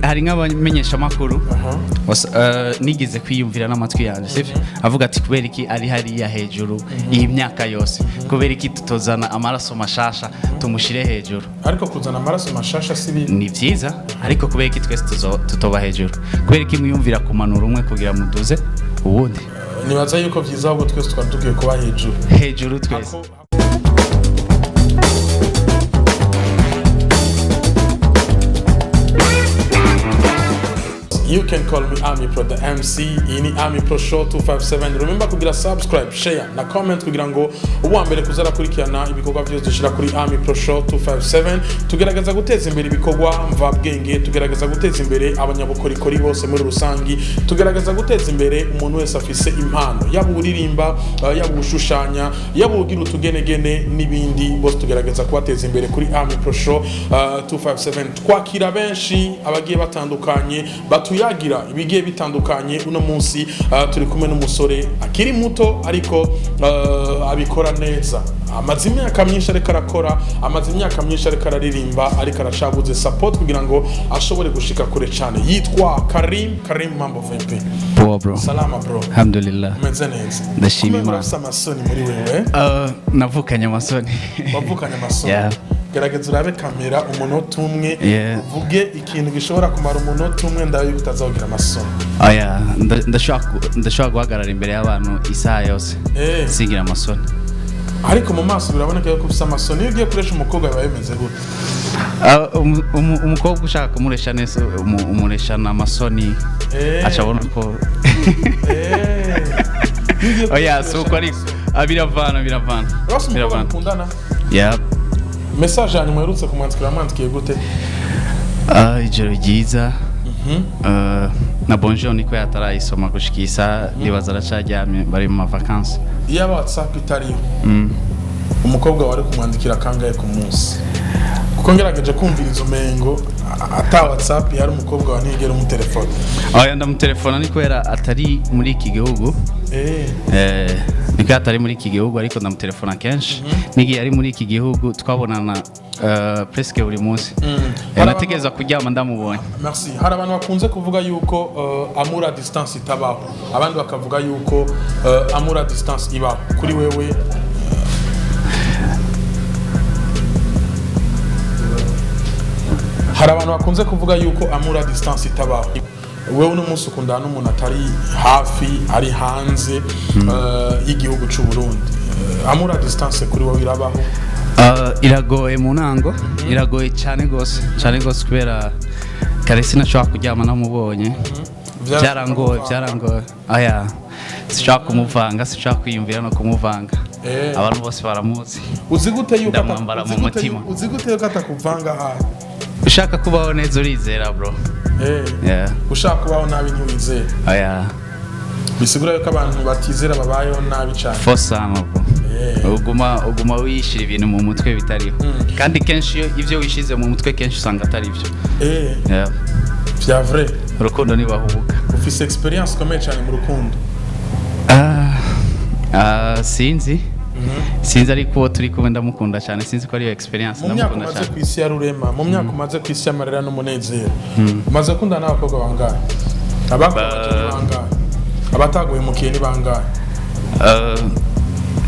Hari nk'abamenyeshamakuru nigeze kwiyumvira n'amatwi yanjye, sivyo, avuga ati: "Kubera iki ari hariya hejuru iyi myaka yose? Kubera iki tutozana amaraso mashasha tumushire hejuru?" Ariko kuzana amaraso mashasha si bibi. Ni byiza, ariko kubera iki twese tutoba hejuru? Kubera iki mwiyumvira kumanura umwe kugira muduze uwundi? Nibaza yuko byiza ahubwo twese twari dukwiye kuba hejuru. Hejuru twese. You can call me Ami Pro the MC. Iyi ni Ami Pro Show 257. Remember kugira subscribe, share na comment kugira ngo uwa mbere kuzarakurikirana ibikorwa byose dushyira kuri Ami Pro Show 257. Tugerageza guteza imbere ibikorwa mvabwenge, tugerageza guteza imbere abanyabukorikori bose muri rusangi, tugerageza guteza imbere umuntu wese afise impano, yaba uririmba, yaba ushushanya, yaba ugira utugenegene n'ibindi, bose tugerageza kubateza imbere kuri Ami Pro Show 257. Twakira benshi abagiye batandukanye batuyagira ibigiye bitandukanye. Uno munsi turi kumwe n'umusore akiri muto ariko abikora neza. Amaze imyaka myinshi ariko arakora, amaze imyaka myinshi ariko araririmba, ariko aracabuze support kugira ngo ashobore gushika kure cyane. Yitwa Karim. Karim, mambo vipi? Poa, bro. Salama, bro. Alhamdulillah. Umeze neza? Ndashima Kumbe Imana. urafise amasoni muri wewe. Navukanye amasoni. Wavukanye amasoni? Yeah. Gerageza urabe kamera umunota umwe, uvuge ikintu gishobora kumara umunota umwe, ndabe yuko utazagira amasoni. Oya, ndashobora guhagarara imbere y'abantu isaha yose singira amasoni. Ariko mu maso biraboneka yuko ufise amasoni. Iyo ugiye kuresha umukobwa biba bimeze gute? Umukobwa ushaka kumuresha neza, umureshana amasoni, aca abona ko Iyo ugiye oya, kuresha si uko, ariko biravana, biravana. Urafise umukobwa Biravana. mukundana? Yeah. Message ya nyuma uherutse kumwandikira, wamwandikiye gute? Ijoro ryiza na bonjour, niko yatarayisoma gushika iyi saha, ndibaza aracaryamye, bari mu mavakansi. Iyo aba WhatsApp itariho, umukobwa wari kumwandikira kangahe ku munsi? Kuko ngerageje kumviriza umengo ata WhatsApp yari, umukobwa wa ntigera umutelefone. Oya, ndamutelefona, ni kubera atari muri iki gihugu. Niko atari muri iki gihugu, ariko ndamutelefona kenshi. N'igihe ari muri iki gihugu twabonana presque buri munsi. Nategereza kuryama ndamubonye. Merci. Hari abantu bakunze kuvuga yuko amour à distance itabaho, abandi bakavuga yuko amour à distance ibaho. Kuri wewe, hari abantu bakunze kuvuga yuko amour à distance itabaho. Wewe uno munsi ukundana n'umuntu atari hafi, ari hanze y'igihugu cy'u Burundi. Amour à distance kuri wowe irabaho? Iragoye mu ntango, iragoye cyane gose, cyane gose, kubera kare sinashobora kuryama namubonye. Byarangoye, byarangoye. Aya, sinshobora kumuvanga, sinshobora kwiyumvira no kumuvanga. Abantu bose baramuzi. Uzi gute yuko Ndamwambara mu mutima. Uzi gute yuko atakuvanga hafi? Ushaka kubaho neza urizera, bro. Yeah. Ushaka kubaho nabi ntiwizere? Oya. Bisigura yuko abantu batizera babayeho nabi cyane. Fosama, bro. Uguma wiyishyira ibintu mu mutwe bitariho, kandi kenshi iyo ibyo wishize mu mutwe kenshi usanga atari byo. Yeah. Vya vrai. Urukundo ntibahubuka. Ufise experience ikomeye cyane mu rukundo. Sinzi, sinzi, ariko uwo turi kumwe ndamukunda cyane, sinzi ko ariyo experience. Mu myaka Ndamukunda umaze cyane. ku isi ya rurema, mu myaka umaze ku isi y'amarira n'umunezero, umaze gukundana n'abakobwa bangahe? Abakubabaje ni bangahe? Abataguhemukiye ni bangahe?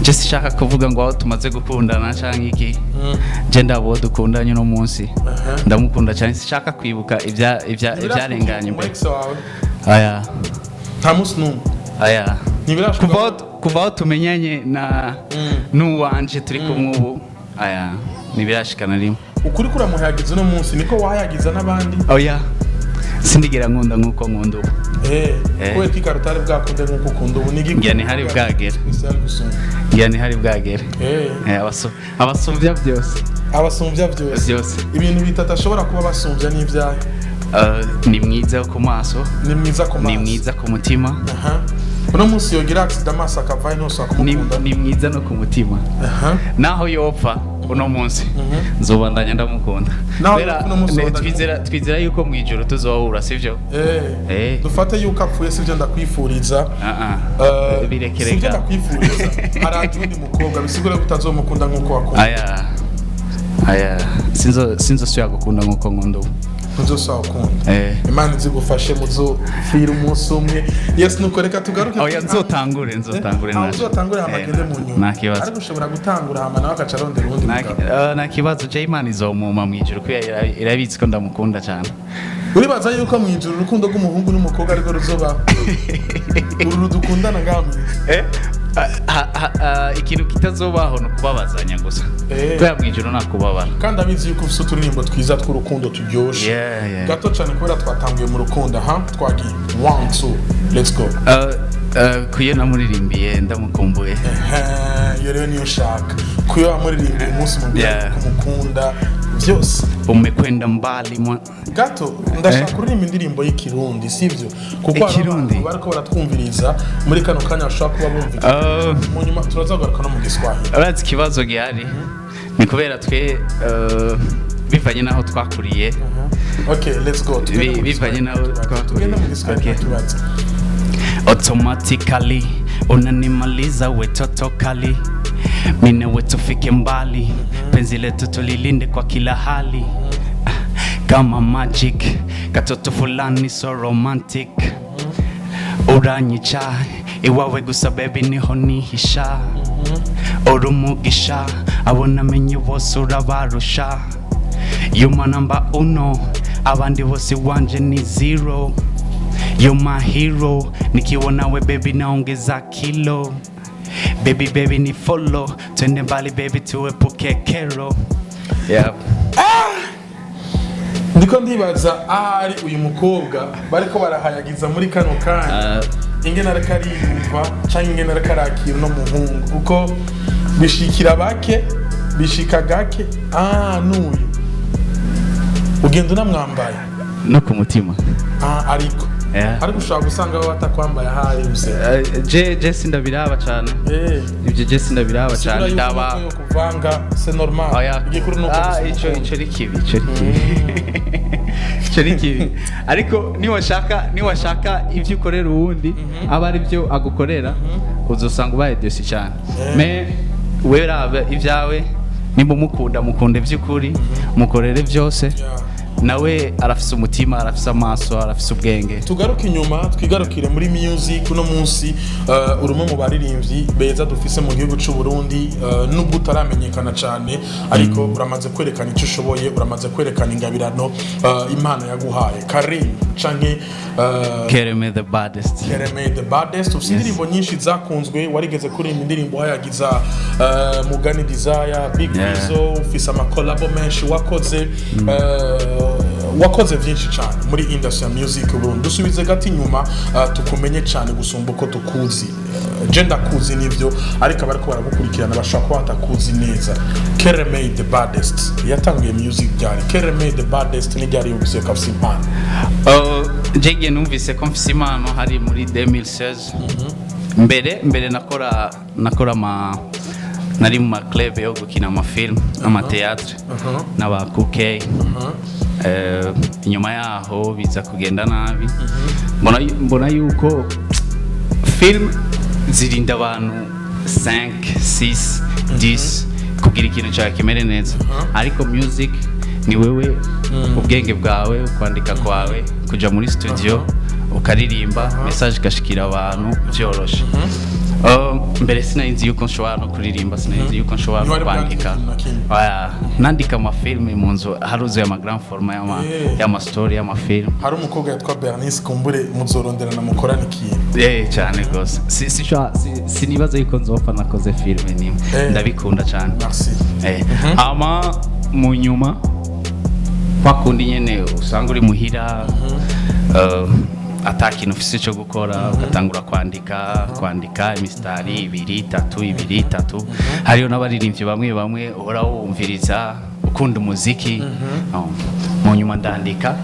Je sinshaka kuvuga ngo aho tumaze gukundana cyangwa iki. Je ndabo uwo dukundanye uno munsi ndamukunda cyane, sinshaka kwibuka ibyarenganye Umu mbere. ex wawe? Aya. Nta munsi n'umwe? Aya. Ntibirashoboka. Kuva aho tumenyanye na n'uwanje turi kumwe ubu, aya, ntibirashikana rimwe. Ukuri kuramuhayagiza uno munsi niko wahayagiza n'abandi? Oya, sindigera nkunda nk'uko nkunda ubu. Kubera ko ikaro utari bwakunde nk'uko ukunda ubu, ni igikunda Ngira ntihari bwagera. Spécial gusumba. Ngira ntihari bwagere. Abasumbya byose. Abasumbya byose. Byose. Ibintu bitatu ashobora kuba basumbya n'ibyahe? Ni mwiza ku maso. Ni mwiza ku maso. Ni mwiza ku mutima. Aha. Uno munsi yogira accident amaso akavayo, ntusaba kumukunda? Ni mwiza no ku mutima. Naho yopfa uno munsi nzobandanya ndamukunda. Naho Kubera yopfa uno munsi ubandanya twizera yuko mu ijoro tuzohura, sivyo? Dufate yuko apfuye, sibyo ndakwifuriza. Ah, ah. Birekereka. Sibyo ndakwifuriza. Haraje undi mukobwa, bisigura ko utazomukunda nk'uko wakunda. Aya, aya, sinzo sinzosubira gukunda nk'uko nkunda ubu. Ntuzosaba ukunda. Eh. Imana izigufashe muzofira umunsi umwe. Yes, nuko reka tugaruke. Oya, nzotangure Aho naco. uzotangure hama Eh, agende mu nyuma. nta kibazo. Ariko ushobora gutangura hama nawe agaca arondera uwundi mugabo. Nta kibazo, je Imana izomuma mw'ijuru kubera irabizi ko ndamukunda cyane. Uribaza yuko mu ijuru urukundo rw'umuhungu n'umukobwa ariko ruzobaho, uru rudukundana ngaha mu isi? Eh, ikintu kitazobaho ni ukubabazanya gusa, kubera mw'ijuru nta kubabara. Kandi abizi yuko ufite uturirimbo twiza tw'urukundo turyoshe. Yeah. Gato cyane kubera twatanguye mu rukundo. Aha twagiye, one, two, let's go. Kuyo namuririmbiye ndamukumbuye. Ehe, iyo rero niyo ushaka kuyo wamuririmbiye umunsi mubwira kumukunda byose. Umekwenda mbali mwa. Gato, ndashaka kuririmba indirimbo y'ikirundi, sibyo? Kuko hari Ikirundi? abantu bariko baratwumviriza muri kano kanya bashobora kuba bumva. Mu nyuma turazagaruka no mu Giswahili. Urazi ikibazo gihari ni kubera twe bivanye n'aho twakuriye. Okay, let's go. Tugende mu Bivanye Giswahili, n'aho nta kibazo. twakuriye. Tugende mu Giswahili, Okay. nta kibazo. Automatically unanimaliza, we toto kali, mine we tufike mbali, penzi letu tulilinde kwa kila hali kama magic, katoto fulani so romantic, uranyica iwawe gusa baby, niho nihisha, uri umugisha, abo namenye bose urabarusha, you my number uno, abandi bose iwanje ni zero. You my hero, nikiwa nawe baby naongeza kilo, baby baby ni follow, twende mbali baby, tuepuke kero, yeah. Ndiko ndibaza ahari uyu mukobwa bariko barahayagiza muri kano kanya, ingene ariko ariyumva canke ingene ariko arakira uno muhungu, kuko bishikira bake, bishika gake. Ah, n'uyu ugenda unamwambaye No ku mutima. Ah, ariko ariko ushobora gusanga baba batakwambaye ahari mse. Je sindabiraba cane. Ibyo je sindabiraba Sigura cane yuko ndaba umutwe yo kuvanga, c'est normal. Oya. Igikuru nuko Ah, gusa ico umukunda. ico ni kibi, ico ni kibi, ico ni kibi, ariko niwashaka ivyo ukorera uwundi aba ari byo agukorera, uzosanga ubaye déçu cyane. Mais wewe raba ibyawe, nimba umukunda mukunde by'ukuri, mukorere byose. Nawe arafise umutima, arafise amaso, arafise ubwenge. Tugaruke inyuma, twigarukire muri music. Uno munsi uri umwe mu baririmbyi beza dufise mu gihugu cy'u Burundi, nubwo utaramenyekana cyane, ariko uramaze kwerekana icyo ushoboye, uramaze kwerekana ingabirano Imana yaguhaye. Karim canke Kereme the baddest. Kereme the baddest, ufite indirimbo nyinshi zakunzwe. Warigeze kuririmba indirimbo hayagiza Mugani Desire, Big Fizzo. Ufise amakolabo menshi wakoze, wakoze byinshi cyane muri industry ya music Burundi. Dusubize gato inyuma, tukumenye cyane gusumba uko tukuzi. Je ndakuzi nivyo, ariko abariko baragukurikirana bashobora kuba batakuzi neza. Kereme the baddest yatanguye music ryari? Kereme the baddest ni ryari yumvise ko afise impano? Njye numvise ko mfise impano hari muri 2016. Mbere nakora ama nari mu ma club yo gukina ama film n'ama théâtre n'aba kuke. Inyuma yaho biza kugenda nabi, mbona yuko film zirinda abantu 5, 6, 10 kugira ikintu cyawe kimere neza, ariko music ni wewe, ubwenge bwawe, kwandika kwawe, kuja muri studio ukaririmba, message igashikira abantu byoroshe. Mbere sinari nzi yuko nshobora no kuririmba, sinari nzi yuko nshobora no Ntiwari kwandika. bwandike ikintu na kimwe? Oya, nandika amafilme mu nzu, haruzuye ama grand format y'ama y'ama story y'ama film. Hari umukobwa yitwa Bernice, kumbure muzoronderana mukorane ikintu. Eh, cyane rwose. Sinibaza yuko nzopfa nakoze filme nimwe. Ndabikunda cyane. Merci. Ama mu nyuma kwa kundi nyene usanga uri muhira, ata kintu ufise cyo gukora, ugatangura kwandika imisitari ibiri itatu, ibiri itatu. Hariyo n'abaririmbyi bamwe bamwe uhora wumviriza, ukunda umuziki. Oh, mu nyuma ndandika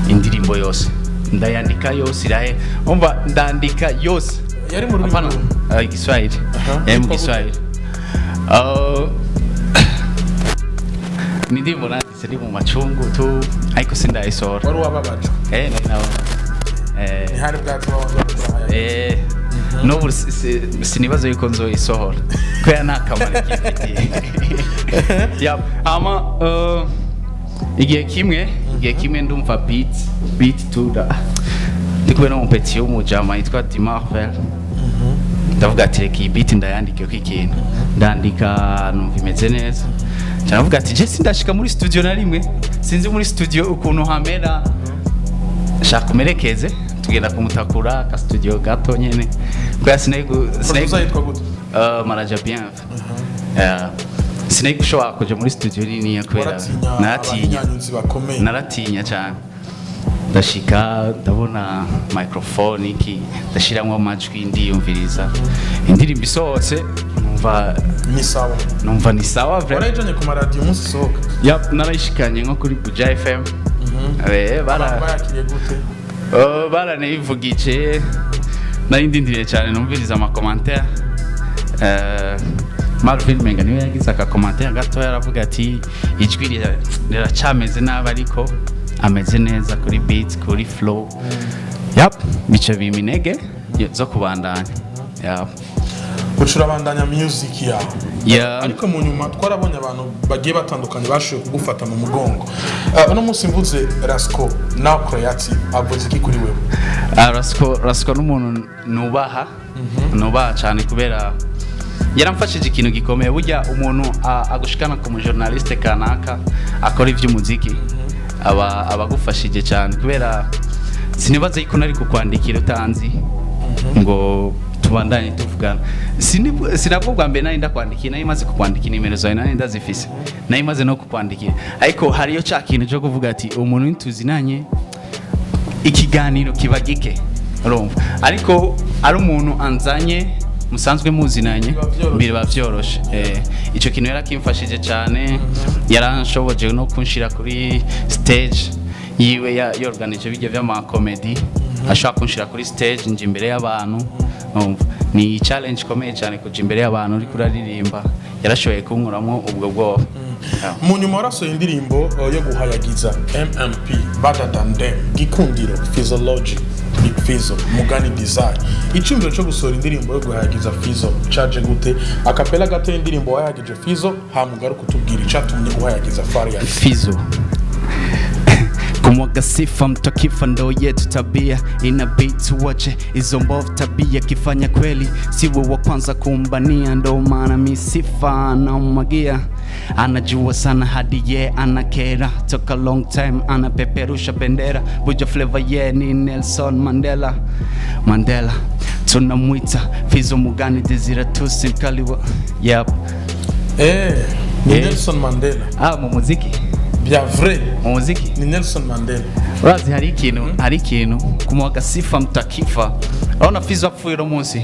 indirimbo yose, ndayandika yose irahe, umva, ndandika yose. Yari mu rurimi Hapana, rumwe? Kiswahili. Yari mu Yitwa gute? Kiswahili. Ni indirimbo nanditse ndi mu macungu tu, ariko sindayisohora. Wari wababajwe? Eh, nari nawe Ntihari bwatsi wabanje. N'ubu sinibaza yuko nzoyisohora kubera nta kamaro kifitiye. Yep. Ama igihe kimwe Igihe kimwe ndumva beat tu ndi kumwe n'umu petit w'umujama yitwa Di Marvel, ndavuga ati reka iyi beat ndayandike ko ikintu. Ndandika, numva imeze neza. Ndavuga ati je sindashika muri studio na rimwe, sinzi muri studio ukuntu hamera, shaka umerekeze. Tugenda kumutakura ka studio gato nyene kubera sinari Producer yitwa gute? Manager bien. Sinari gushobora kuja muri studio niniya kubera Waratinya? Naratinya. Abanyanyuzi bakomeye. Naratinya cyane. Ndashika, ndabona microphone iki, ndashiramwo amajwi, ndiyumviriza indirimbo isohotse, numva Ni sawa. Numva ni sawa vraiment. Warayijanye ku maradiyo umunsi isohoka? Yep, narayishikanye nko kuri Buja FM. Abantu Bara bayakiriye gute? Oh, baranayivugije. Nari ndindiriye cyane numviriza ama commentaire. Marvin Menga niwe yagize aka commentaire gatoya, aravuga ati ijwi riracameze nabi, ariko ameze neza kuri beat, kuri flow. Yep, bica bimpa intege zo kubandanya. Yep. Ucurabandanya music yawe. Yeah. Ariko mu nyuma twarabonye abantu bagiye batandukanye bashoboye kugufata mu mugongo. Uno munsi mvuze Rasco Now Creative, avuze iki kuri wewe? Ah, Rasco n'umuntu nubaha cyane kubera yaramfashije ikintu gikomeye. Burya umuntu agushikana ku mujournaliste kanaka akora iby'umuziki aba abagufashije cyane, kubera sinibaza yuko nari kukwandikira utanzi ngo tubandanye tuvugana. Sinabwo bwa mbere nari ndakwandikiye, nari maze kukwandikira, nimero zawe nari ndazifise, nari maze no kukwandikira, ariko hariyo ca kintu cyo kuvuga ati umuntu ntituzinanye, ikiganiro kiba gike, urumva? Ariko ari umuntu anzanye musanzwe muzinanye, Biba vyoroshe. Biba byoroshe. Ico kintu yarakimfashije cyane, yaranshoboje no kunshira kuri stage yiwe yorganije bijya vy'ama comedy, ashobora kunshira kuri stage nje imbere y'abantu. Urumva, ni challenge ikomeye cyane kuja imbere y'abantu uriko uraririmba. Yarashoboye kunkuramwo ubwo bwoba. Yeah. Mu nyuma warasohoye indirimbo yo guhayagiza MMP, Better Than Them, Gikundiro, Physiology, Big Fizzo, Mugani Desire. Icyumviro cyo gusohora indirimbo yo guhayagiza Fizzo caje gute? A cappella gato y'indirimbo wahayagije Fizzo, hamugaruka utubwira icatumye uhayagiza Farious. Fizo. Kumwaga sifa mtakifa ndo yetu tabia, inabidi tuache hizo mbovu tabia, kifanya kweli siwe wa kwanza kumbania, ndo maana misifa anamwagia, anajua sana hadi ye anakera, toka long time anapeperusha bendera. Buja Flavor ye ni Nelson Mandela, Mandela tunamwita Fizo Mugani Desire tusi mkali wa yep. Ni Eh. Nelson Mandela. Ah, mu muziki. Bya vrai. Mu muziki. Ni Nelson Mandela. Urazi hari ikintu kumwaga sifa mtakifa. Urabona Fizo apfuye uno munsi,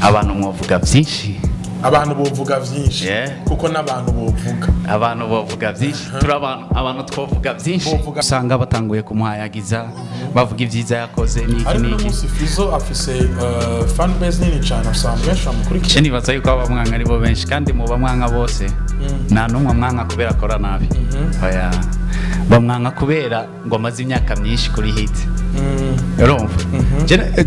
abantu mwavuga byinshi. Abantu bovuga vyinshi. Kuko n'abantu bovuga. Abantu bavuga byinshi, turi abantu, abantu twavuga byinshi. Usanga batanguye kumuhayagiza, bavuga ibyiza yakoze n'iki Ariko uno n'iki. munsi Fizzo afise fan base nini cyane, afise abantu benshi bamukurikira. Ce nibaza yuko abamwanka ari bo benshi, kandi mu bamwanka bose nta n'umwe amwanka kubera akora nabi. Oya, bamwanka kubera ngo amaze imyaka myinshi kuri hit. Urumva,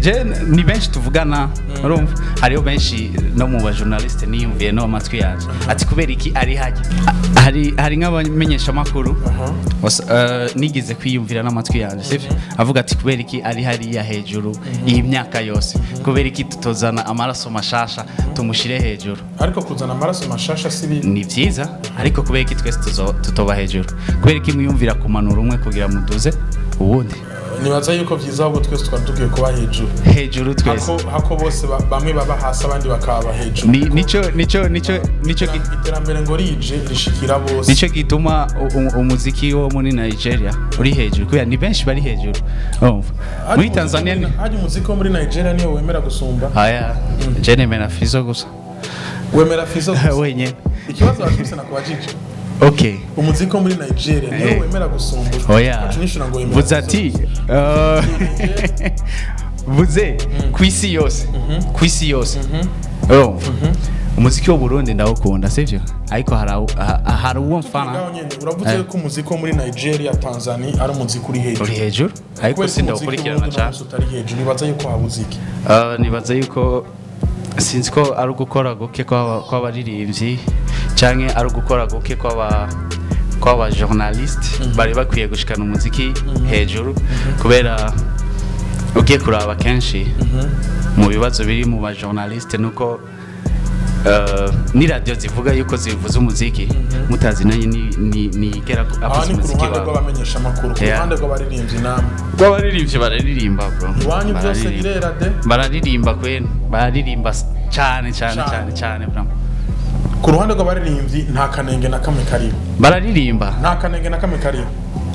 je ni benshi tuvugana, urumva hariho benshi no mu bajournaliste niyumviye no amatwi yanje ati kubera iki ari hajya. Hari nk'abamenyeshamakuru nigeze kwiyumvira n'amatwi yanje, sivyo, avuga ati kubera iki ari hariya hejuru iyi myaka yose, kubera iki tutozana amaraso mashasha tumushire hejuru? Ariko kuzana amaraso mashasha si bibi. Ni byiza, ariko kubera iki twese tutoba hejuru? Kubera iki mwiyumvira kumanura umwe kugira muduze uwundi? Nibaza yuko byiza ahubwo twese twari dukwiye kuba hejuru. Hejuru twese. Hako bose bamwe baba hasi abandi bakaba hejuru. Ni nico Iterambere ngo rije rishikira bose. Nico gituma umuziki wo muri Nigeria uri hejuru, kubera ni benshi bari hejuru, urumva? Muri Tanzania ni Hajya umuziki wo muri Nigeria niyo wemera gusumba? Aya, je nemera Fizo gusa. Wemera Fizzo gusa? Wenyene. Ikibazo bafise nakubajije. Okay. Umuziki wo muri Nigeria niyo wemera gusumba? Oya. Uca ngo wemera Vuze ati vuze ku isi yose, ku isi yose. Urumva, umuziki wo Burundi ndawukunda, sivyo? Ariko hari uwo mfana. Ngaho nyene uravuze ko umuziki wo muri Nigeria, Tanzania ari umuziki uri hejuru. Uri hejuru, ariko Kubera ko umuziki sindawukurikirana w'Uburundi cyane. uno munsi utari hejuru, nibaza yuko habuze iki? Nibaza yuko sinzi ko ari ugukora guke kw'abaririmbyi canke ari ugukora guke kw'aba Kw'aba journaliste bari bakwiye gushikana umuziki hejuru, kubera ugiye kuraba kenshi mu bibazo biri mu ba journaliste nuko ni radio zivuga yuko zivuza umuziki mutazinanye ni igera Aha avuza ni ku umuziki ruhande wawe. rw'abamenyesha amakuru, ku ruhande rw'abaririmbyi namwe? Rw'abaririmbyi, bararirimba, bro. Iwanyu byose Bararirimba. birera de. Bararirimba kwene, bararirimba cyane cyane. Cane. Cyane cyane, bro. Ku ruhande rw'abaririmbyi nta kanenge na kamwe kariho? Bararirimba. Nta kanenge na kamwe kariho?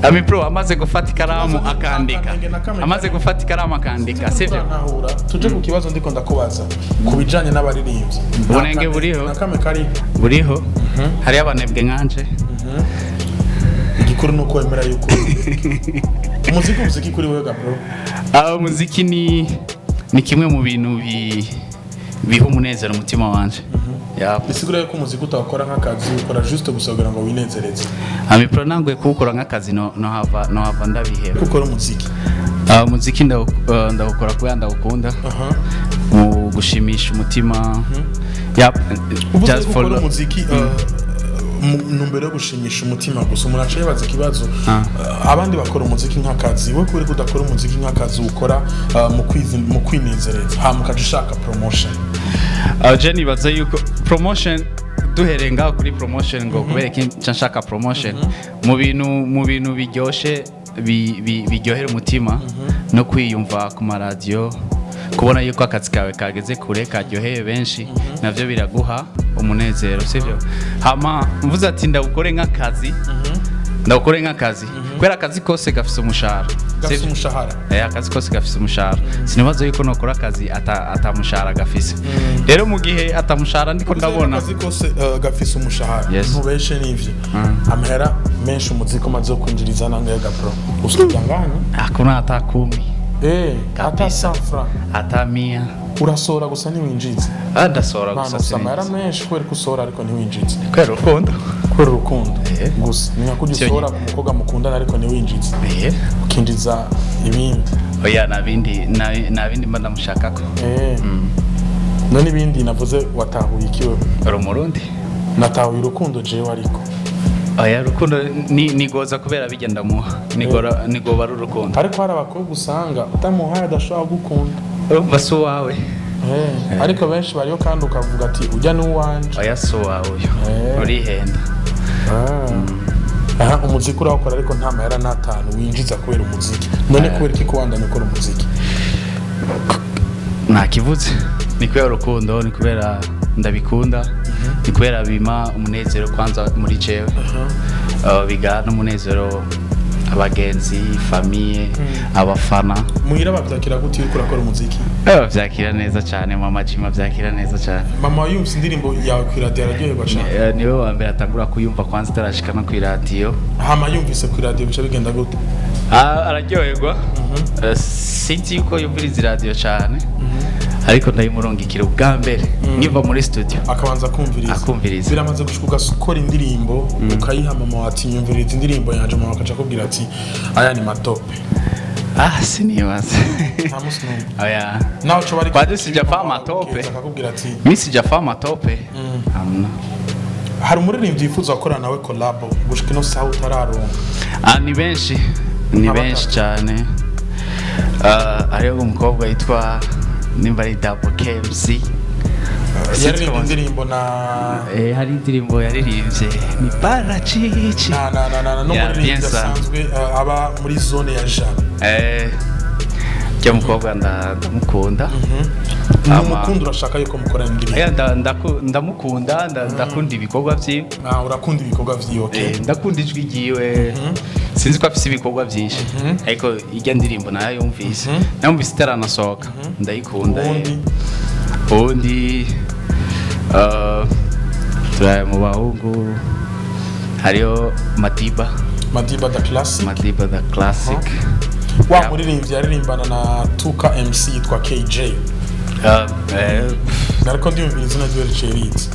Ami Pro amaze gufata ikaramu Ikibazo ni akandika. akanenge na kamwe Amaze kariho. gufata ikaramu akandika, sivyo? Ntahura, tuje ku kibazo ndiko ndakubaza ku bijanye n'abaririmbyi. Nta Ubunenge kanenge buriho. na kamwe kariho? Buriho, hariyo abanebwe nkanje. Igikuru ni uko wemera yuko umuziki kuri wewe ga, bro? Ah, umuziki ni kimwe mu bintu biha umunezero umutima wanje. Yeah. Bisigura yuko umuziki utawukora nk'akazi, ukora juste gusa kugira ngo winezereze? Ami Pro, nanguye kuwukora nk'akazi no hava ndabiheba. Ko ukora umuziki? Ah, umuziki ndawukora kubera ndawukunda, mu gushimisha umutima. Yep, Uvuze just ko for ukora love. umuziki mu ntumbero yo gushimisha umutima gusa, umuntu aca yibaza ikibazo: abandi bakora umuziki nk'akazi, we kubera ko udakora umuziki nk'akazi, ukora mu kwinezereza, hama ukaja ushaka promotion? Je nibaza yuko promotion, duhereye ngaho kuri promotion, ngo kubera iki nca nshaka promotion mu bintu biryoshe, biryohera umutima no kwiyumva ku maradiyo, kubona yuko akazi kawe kageze kure, karyoheye benshi, navyo biraguha umunezero, sivyo? Hama mvuze ati ndawukore nk'akazi, ndawukore nk'akazi kubera akazi kose gafise umushahara. Gafise Sivyo? umushahara. Akazi kose gafise umushahara. Sinibaza yuko nokora akazi ata mushahara gafise. Rero mu gihe ata mushahara ndiko ndabona. Akazi kose gafise umushahara. Yes. Ntubeshe n'ivyo, amahera menshi umuziki umaze kwinjiriza nangahe ga, bro? Usitanganya. Hakuna hata 10. Hata Kabisa. 100 francs? Hata 100. Urasohora gusa, ntiwinjiza? Ah, ndasohora Mwana, gusa. ufise amahera Sinzi. menshi kubera ko usohora ariko ntiwinjize. Kubera urukundo. Kubera urukundo gusa? Ni nka kurya Sio. usohora ku mukobwa mukundana ariko ntiwinjize, ukinjiza ibindi? Oya, nta bindi, nta bindi mba ndamushakako. None ibindi navuze watahuye iki wewe? Uri Umurundi. Natahuye urukundo jewe ariko. Oya, urukundo ni nigoza kubera bijya ndamuha, nigora nigoba ari urukundo. Ariko hari abakobwa usanga utamuhaye adashobora gukunda. Urumva si uwawe. Ariko benshi bariyo kandi ukavuga ati ujya n'uwanje. Oya, si uwawe uyu. Urihenda. Aha umuziki urawukora ariko nta mahera n'atanu winjiza kubera umuziki. None kubera iki kubandanya ukora umuziki? Nta kivuze, ni kubera urukundo, ni kubera ndabikunda, ni kubera bima umunezero kwanza muri jewe. Biga n'umunezero abagenzi, famille, abafana. Muhira bavyakira gute iyo uriko urakora umuziki? Bavyakira neza cyane. Mama Jima avyakira neza cyane. Mama yumvise indirimbo yawe ku iradiyo araryoherwa cyane? Niwe wa mbere atangura kuyumva kwanza itarashika no kw'iradiyo. Hama yumvise ku iradiyo bica bigenda gute? Ah, araryoherwa. Sinzi yuko yumviriza iradiyo cyane, ariko ndayimurungikira ubwa mbere nkiva muri studio. Akabanza kumviriza? Akumviriza. Biramaze gushika ugakora indirimbo ukayiha mama, ati nyumviriza indirimbo yanje, mama akaca akubwira ati aya ni matope? Ah, sinibaza. Nta munsi n'umwe? Oya. Nawe uco bari Kwaje sijafaa matope. Akakubwira ati Mi sijafaa matope. Hamna. Hari umuririmbyi yifuza gukorana nawe collabo gushika ino saha utararonka? Ah, ni benshi, ni Nka benshi batatu. cyane. Ah, hariho umukobwa yitwa nimba ari Double KMC. Yaririmbye indirimbo na Hari indirimbo yaririmbye ni Parachichi. na Yeah, n'umuririmbyi bien ça. asanzwe aba muri zone ya Jana. Jya mukobwa ndamukunda. Ama- Numukunda, urashaka yuko mukorana indirimbo? Ndamukunda, ndakunda ibikorwa vyiwe. Ah, urakunda ibikorwa vyiwe, okay. Ndakunda ijwi ryiwe. Sinzi ko afise ibikorwa byinshi, ariko ijya ndirimbo nayo yumvise, nayumvise itaranasohoka, ndayikunda. Ubundi? Ubundi turaya mu bahungu hariyo Madiba. Madiba the Classic. Madiba the Classic. Wa Yeah. muririmbyi yaririmbana na Tuka MC yitwa KJ? Nariko ndiyumvira izina ryiwe riciye riza.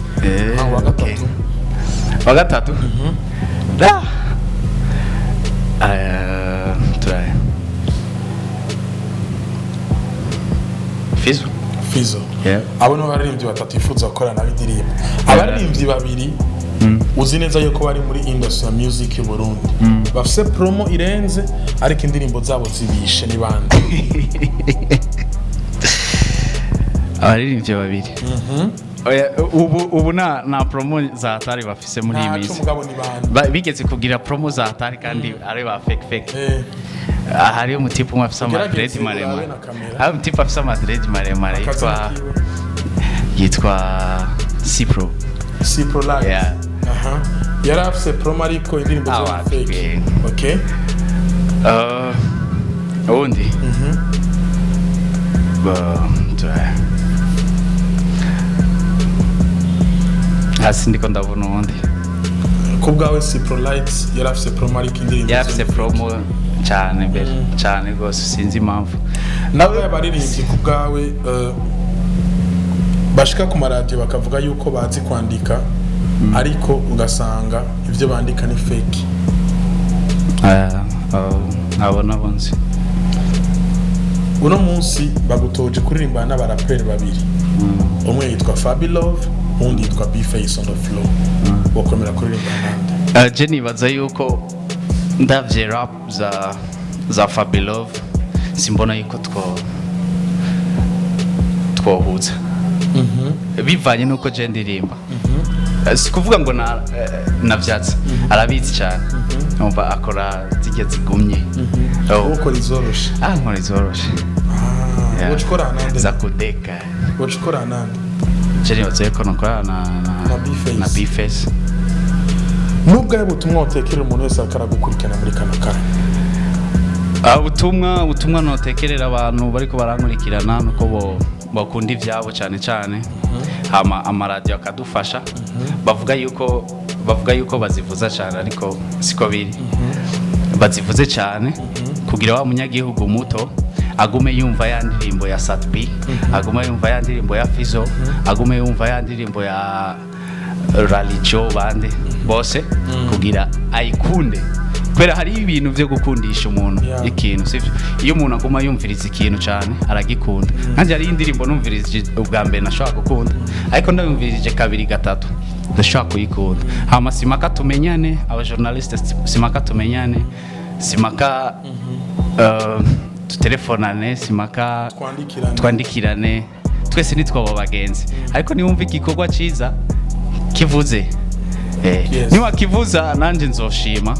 Ah, wa gatatu? Wa gatatu da. Turaya Fizo. Fizo. Yeah. Abo ni baririmbyi batatu yifuza gukorana nabo indirimbo. Abaririmbyi babiri Uzi neza yuko bari muri industry ya music y'u Burundi, bafise promo irenze ariko indirimbo zabo zibishe, ni bande? Abaririmbyi babiri? Oya, ubu na promo za hatari bafise muri iyi Ntaco. minsi. Mugabo ni bande? Bigeze kugira promo za hatari kandi ari ba fake fake. Hariyo umutipe umwe afise Ugerageze amadredi urabe maremare. na kamera. Hari umutipe afise amadredi maremare Akazina yitwa kiwe. Yitwa Cipro. Cipro Live. Yeah. Aha, yari afise promo ariko indirimbo Ah, zo ni wapi, fake. Okay. Uwundi hasi ndiko ndabona uwundi. Ku bwawe Cipro Light yari afise promo ariko indirimbo Yari zo afise ni fake. promo cyane mbere, cyane rwose, sinzi impamvu. Nawe abaririmbyi ku bwawe bashika ku maradiyo bakavuga yuko bazi kwandika, ariko ugasanga ibyo bandika ni fake? Abo nabo nzi. Uno munsi bagutoje kuririmbana n'abaraperi babiri, umwe yitwa Fabi Love, uwundi yitwa B-Face on the floor, bakomera kuririmbana nande? Je nibaza yuko ndavye rap za Fabilove, simbona yuko twohuza bivanye nuko je ndirimba. Si kuvuga ngo na navyatsi arabizi cyane, umva akora zijya zigumye. Oh. Ukora izoroshe? Ah, nkora izoroshe. Yeah. Woca ukora nande? Za kudeka. Woca ukora nande? Je nibaza yuko nokora na Na B-Face. Na B-Face. Nubwo ari ubutumwa watekerera umuntu wese akaragukurikirana muri kano kanya? Ah, ubutumwa notekerera abantu bariko barankurikirana nuko bo bakunda ivyabo cyane cyane, hama amaradiyo akadufasha. Bavuga yuko bazivuza cyane, ariko siko biri. Bazivuze cyane kugira wa munyagihugu muto agume yumva ya ndirimbo ya Sat-B, agume yumva ya ndirimbo ya Fizo, agume yumva ya ndirimbo ya Ralijo, bande bose, kugira ayikunde, kubera hari ibintu byo gukundisha umuntu ikintu, sivyo? Iyo umuntu aguma yumviriza ikintu cyane aragikunda. Nanjye hari indirimbo numvirije ubwa mbere nashobora gukunda, ariko ndayumvirije kabiri, gatatu, ndashobora kuyikunda. Hama simaka tumenyane, aba journaliste, simaka tumenyane, simaka tutelefonane, simaka Twandikirane. Twandikirane. Twese nitwaba bagenzi, ariko niwumva igikorwa cyiza kivuze, niwakivuza nanjye nzoshima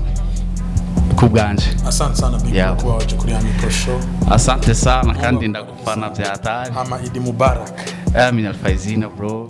ku bwanje. Asante sana, Big, kuba waje kuri ya Micro Show. Asante sana, kandi ndagufana bya hatari. Hama Idi Mubarak. Amin alfaizina, bro.